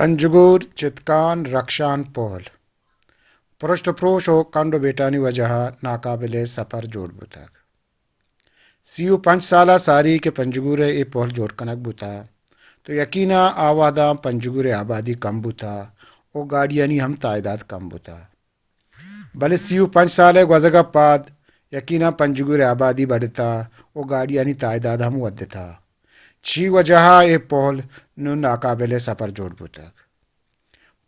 پنجگور چتکان رکشان پل پرشت و پروش و کنڈ و بیٹانی وجہ ء ناقابل سفر جوڑ بوتگ۔ سی و پنچ سال ء ساری کہ پنجگور ء اے پل جوڑ کنگ بوتگ تو یقینا آ وہداں پنجگور ء آبادی کم بوتگ و گاڑیانی ہم تعداد کم بوتگ۔ بلے سی و پنچ سال ء گوزگ ء پد یقینا پنجگور ء آبادی بڑتگ و گاڑیانی تعداد ہم ودتگ۔ چی وجہ ء اے پل نوں ناقابل سفر جوڑ بوتگ؟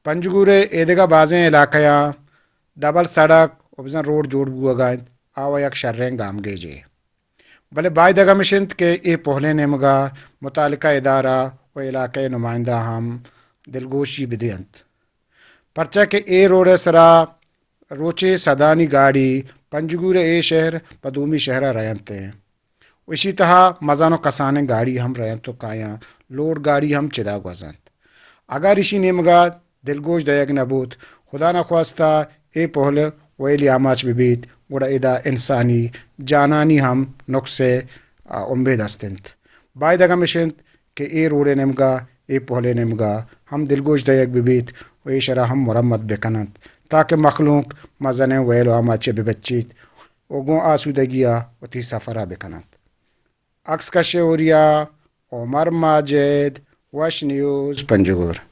پنجگور ء ایدگہ بازیں علاقہاں ڈبل سڑک و بزاں روڈ جوڑ بوہگا انت، آ و یک شریں گامگیجے۔ بلے بائدگ ہمیش انت کہ اے پہلیں نیمگا متعلقہ ادارہ و علاقہ نمائندہ ہم دلگوشی بدینت، پرچا کہ اے روڈ ء سرا روچے سدانی گاڑی پنجگور ء اے شہر پہ دومی شہر ء رینت انت۔ و اشی تہا مزن و کسانیں گاڑی ہم رینت و کایاں، لوڈ گاڑی ہم چدا گوزنت۔ اگر اشی نیمگا دلگوش دئیگ نہ بوت، خدا نخواستہ اے پہل ویلی آماچ بہ بیت، گڑا ادا انسانی جانانی ہم نقص ء، آ، امید است انت۔ بائدگ ہمیش انت کہ اے روڈ ء نیمگا، اے پہل ء نیمگا ہم دلگوش دئیگ بہ بیت و ایشرا ہم مرمت بہ کن انت، تاکہ مخلوق مزنیں ویل و آماچ ء بہ بچیت و گوں آسودگی ء وتی سفر ء بہ کن انت۔ عکس کش اوریا، عمر ماجد، وش نیوز، پنجگور۔